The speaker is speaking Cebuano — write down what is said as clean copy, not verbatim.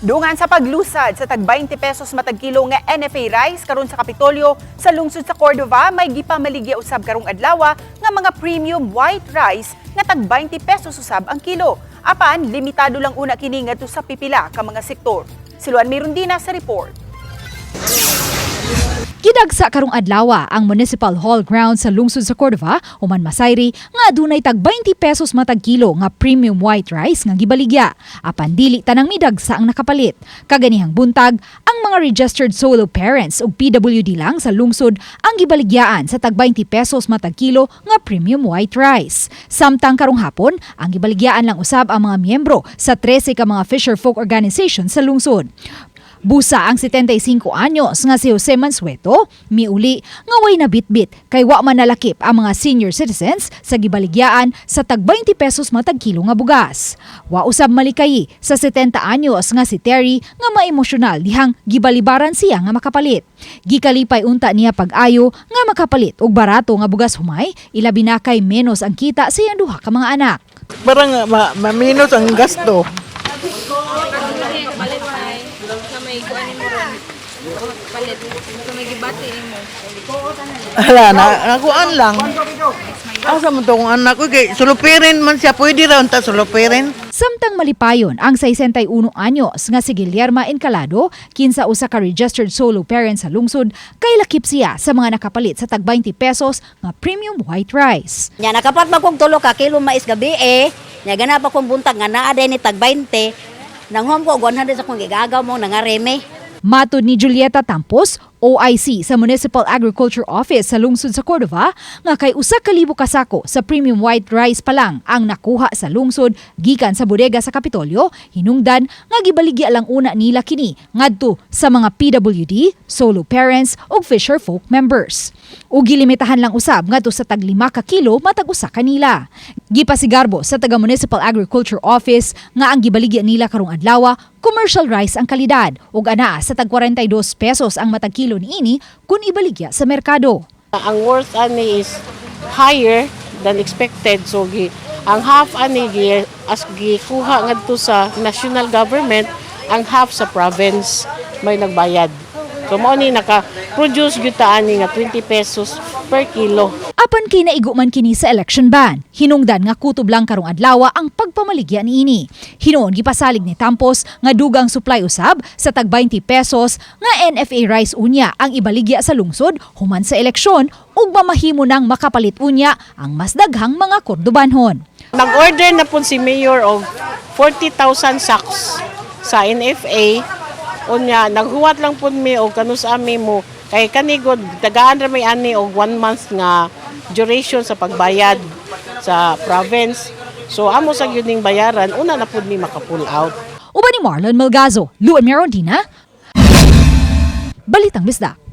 Dungan sa paglusad sa tag 20 pesos matag kilo nga NFA rice karon sa Kapitolyo sa lungsod sa Cordova, may gipamaligya usab karong adlaw nga mga premium white rice nga tag 20 pesos usab ang kilo. Apan limitado lang una kini ngadto sa pipila ka mga sektor. Si Luan Mirundina sa report. Gidagsa karong adlaw ang Municipal Hall ground sa lungsod sa Cordova human masayri nga adunay tag 20 pesos matag kilo nga premium white rice nga gibaligya. Apan dili tanang midagsa ang nakapalit. Kaganihang buntag, ang mga registered solo parents ug PWD lang sa lungsod ang gibaligyaan sa tag 20 pesos matag kilo nga premium white rice. Samtang karong hapon, ang gibaligyaan lang usab ang mga miyembro sa 13 ka mga fisher folk organization sa lungsod. Busa ang 75 anyos nga si Jose Mansueto, miuli nga way nabitbit kay wa man nalakip ang mga senior citizens sa gibaligyaan sa tag 20 pesos matag kilo nga bugas. Wa usab malikayi sa 70 anyos nga si Terry nga maemosyonal dihang gibalibaran siya nga makapalit. Gikalipay unta niya pag-ayo nga makapalit og barato nga bugas humay, ilabi na kay menos ang kita sa iyang duha ka mga anak. Parang maminos ang gasto. Palit ay na may kuan nimo ron. Palit na may gibati nimo. Ala na, nakuan lang. Asa mo to kung anak ko kay sulupirin man siya, pwede ra unta sulupirin. Samtang malipayon ang 61 anyos nga si Guillerma Encalado, kinsa usa ka registered solo parent sa lungsod, kay lakip siya sa mga nakapalit sa tag 20 pesos nga premium white rice. Nya nakapat man kong 3 ka kilo mais gabi eh. Nya gana pa kong buntag nga naa ni tag 20. Nanghom ko og 100 sa akong gigagaw mo nangareme. Matod ni Julieta Tampos, OIC sa Municipal Agriculture Office sa lungsod sa Cordova, nga kay 1,000 ka sako sa premium white rice pa lang ang nakuha sa lungsod gikan sa bodega sa Kapitolyo, hinungdan nga gibaligya lang una nila kini ngadto sa mga PWD, solo parents ug fisher folk members. Ug gilimitahan lang usab ngadto sa tag 5 ka kilo matag usa kanila. Gipasigarbo sa taga Municipal Agriculture Office nga ang gibaligya nila karong adlaw commercial rice ang kalidad ug anaa sa tag 42 pesos ang matag kilo niini kun ibaligya sa merkado. Ang worth ani is higher than expected, so ang half ani as gikuha ngadto sa national government, ang half sa province may nagbayad. So mao ni naka-produce gyud ta ani nga 20 pesos per kilo. Apan kinaigo man kini sa election ban. Hinungdan nga kutob lang karong adlaw ang pagpamaligya niini. Hinuon gipasalig ni Tampos nga dugang supply usab sa tag 20 pesos nga NFA rice unya ang ibaligya sa lungsod human sa eleksyon ug mamahimo nang makapalit unya ang mas daghang mga Kordobanhon. Nag-order na pud si Mayor og 40,000 sacks sa NFA. Unya naghuwat lang pud mi og kanus ami mo kay kanigod tagaan ra may ani og one month nga duration sa pagbayad sa province. So amo sa gyud ning bayaran, una na pud mi maka-pull out. Uban ni Marlon Malgazo, Luan Merondina, Balitang Bisdak.